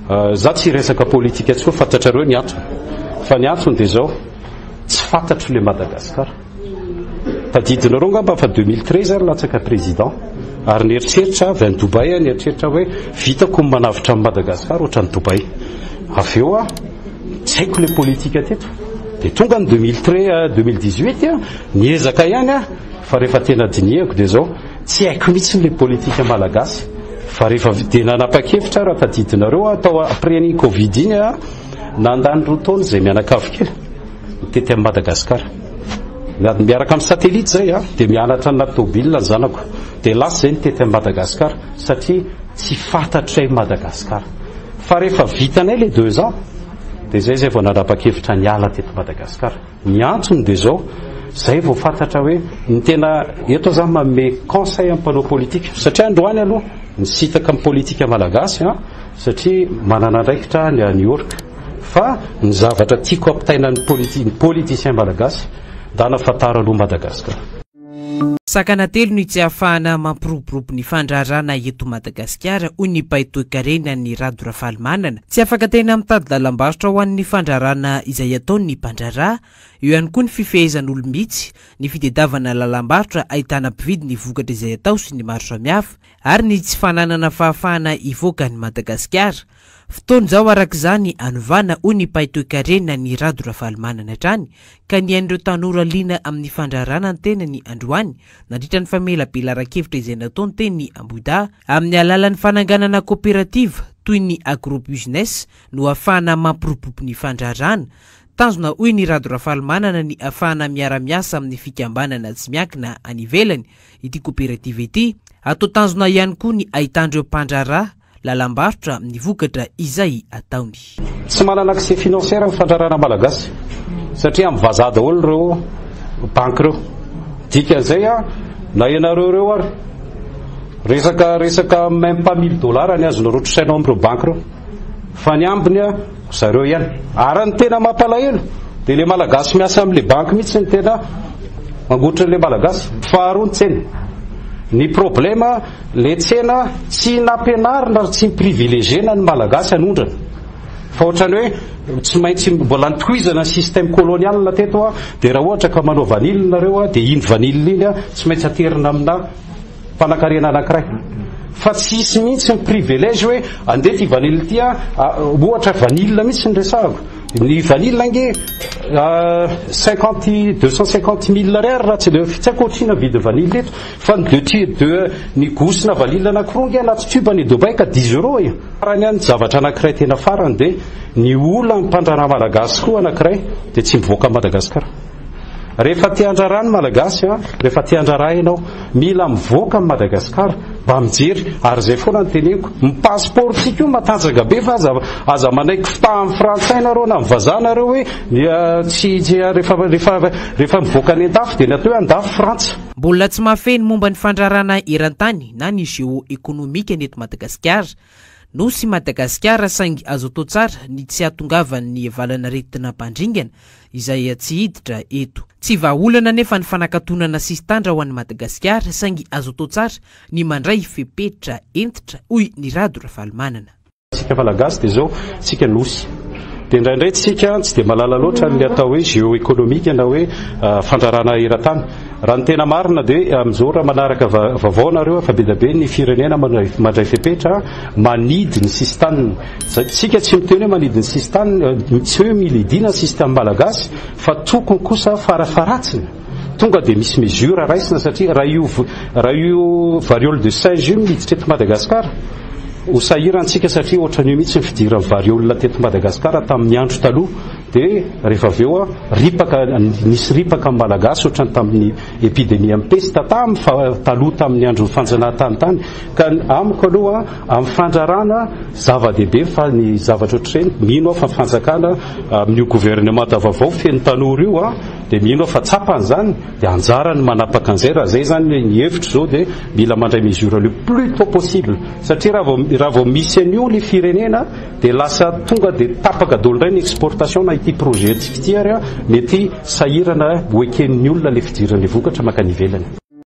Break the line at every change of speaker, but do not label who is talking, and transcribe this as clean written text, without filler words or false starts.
Za tsy hiresaka politika tsy koa fantatrareo ny antony. Fa ny antony dia izao, tsy fantatro le Madagascar. Tadidinareo angamba fa 2013 aho nilatsaka président ary nieritreritra avy any Dubaï aho nieritreritra hoe vitako ny manavotra an'i Madagascar ohatran'i Dubaï. Avy eo aho tsy haiko le politika teto. Dia tonga ny 2013, 2018 niezaka ihany aho fa rehefa tena dinihako dia izao, tsy haiko mihitsy le politika malagasy. Fa rehefa dia nanapa-kevitra aho raha tadidinareo aho tao après an'iny Covid iny aho nandany 2 taona izay mianakavy kely nitety an'i Madagascar. Miaraka amin'ny satellite izay aho dia mianatra anaty tôbila ny zanako. Dia lasa izay nitety an'i Madagascar satria tsy fantatray Madagascar. Fa rehefa vitanay le 2 ans dia izay izay vao nanapa-kevitra niala teto Madagascar. Ny antony dia izao, izay vao fantatra hoe ny tena, eto aho zany manome conseil amin'ny mpanao politika, satria androany aloha nisintaka amin'ny politika malagasy an, satria manana andraikitra any New York, fa ny zavatra tiako ampitaina ny ny politicien malagasy, ndana fantaro aloha Madagascar.
Sakana telo ny tsy ahafahana mampiroborobo ny fandraharahana eto Madagasikara, hoy ny mpahay toekarena Ny Rado Rafalimanana. Tsy afaka tena mitady lalam-barotra ho an'ny fandraharahana izay ataony ny mpandraharaha. Eo ihany koa ny fifehezan'olom-bitsy, ny fitedavana lalam-barotra ahitana mpividy ny vokatra izay atao sy ny maro samihafa, ary ny tsy fananana fahafahana hivoaka an'i Madagasikara. Fotoana izao araka izany hanovana, hoy ny mpahay toekarena Ny Rado Rafalimanana hatrany, ka nihaino ireo tanora liana amin'ny fandraharahana ny tenany androany nandritra ny famelabelaran-kevitra izay nataony teny Ambohidahy. Amin'ny alalan'ny fananganana koperativa toy ny Agro-business no ahafahana mampiroborobo ny fandraharahana. Tanjona hoy Ny Rado Rafalimanana ny ahafahana miara-miasa amin'ny fikambanana tsy miankina any ivelany ity koperativa ity. Atao tanjona ihany koa ny ahitan'ireo mpandraharaha lalam-barotra amin'ny vokatra izay ataony.
Tsy manana accès financière ny fandraharahana malagasy satria amin'ny vazaha daholo ireo banky ireo. Dikan'izay na ianareo ireo ary resaka resaka même pas mille dollars ny azonareo trosainao amin'ireo banky ireo fa ny ambiny zareo ihany. Ary ny tena mampalahelo dia ilay malagasy miasa amin'ilay banky mihitsy ny tena mangotra an'ilay malagasy. Faharoa ny tsena. Ny problème Le tsena tsy nampianarina ary tsy ni-privilegier-na ny Malagasy hanondrana. Fa ohatran'ny hoe tsy maintsy mbola notohizana ny système colonial teto an, dia raha ohatra ka manao vanille nareo an, dia iny vanille iny an, tsy maintsy aterina amina mpanankarena anankiray. Fa tsy hisy mihitsy ny privilège hoe andeha ity vanille ity an, ohatra vanille mihitsy no resahako. Ny vanille ange cinquante, 250 000 ariary raha tsy, tsy haiko ohatr'inona vidin'ny vanille eto. Fa ny deux ti deux ny gousse-na vanille anakiroa ange anaty tube any Dubaï ka dix euros e! Farany an, zavatra anakiray tena farany dia ny olan'ny mpandraharaha malagasy koa anakiray dia tsy mivoaka an'i Madagasikara. Rehefa te handraharaha ny malagasy an, rehefa te handraharaha ianao, mila mivoaka an'i Madagasikara mba mijery, ary izay foana no teneniko, ny passeport-tsika io matanjaka be fa aza aza manaiky fitahan'ny frantsay nareo na ny vazaha nareo hoe ny tsy tsy rehefa rehefa rehefa mivoaka any an-dafy dia ny atao hoe andafy frantsa.
Mbola tsy mahafehy ny momba ny fandraharahana eran-tany na ny géo-économique ny eto Madagasikara. Nosy Madagasikara saingy azo atao tsara ny tsy hahatongavan'ny valanaretina mpandringana izay tsy hiditra eto. Tsy vahaolana anefa ny fanakatonana sisintandra ho an'i Madagasikara saingy azo atao tsara ny mandray fepetra hentitra hoy Ny Rado Rafalimanana.
Tsika Malagasy dia izao, tsika nosy. Dia indraindray tsika tsy dia mahalala loatra ny atao hoe géo-économique na hoe fandrarana eran-tany. Raha ny tena marina dia amin'izao raha manaraka vaovao nareo fa be dia be ny firenena mandray fepetra manidy ny sisin-taniny. Tsika tsy miteny hoe manidy ny sisin-taniny, tsy hoe mila hidiana ny sisin-tany malagasy fa tokony kosa farafaharatsiny Tonga dia misy mesure raisina satria raha io raha io variole de singe io miditra eto Madagascar ho sahirantsika satria ohatran'io mihitsy ny fidiran'ny variole teto Madagascar tamin'ny andro taloha dia rehefa avy eo ripaka nisy ripaka amin'ny Malagasy ohatran'ny tamin'ny épidémie amin'ny peste tamin'ny taloha tamin'ny andron'ny fanjanahantany tany ka amiko aloha amin'ny fandrarana zava-dehibe fa ny zavatra ohatr'ireny mino aho fa fanjakana amin'io gouvernemanta vaovao feno tanora io Dia mino aho fa tsapany izany, dia anjarany ny manapaka an'izay, raha izay izany ny hevitro izao dia mila mandray mesure le plus tôt possible, satria raha vao raha vao misy an'io ny firenena dia lasa tonga dia tapaka daholo indray ny exportation na ity projet antsika ity ary mety sahirana ho eken'ny olona ilay fidiran'ilay vokatra mankany ivelany.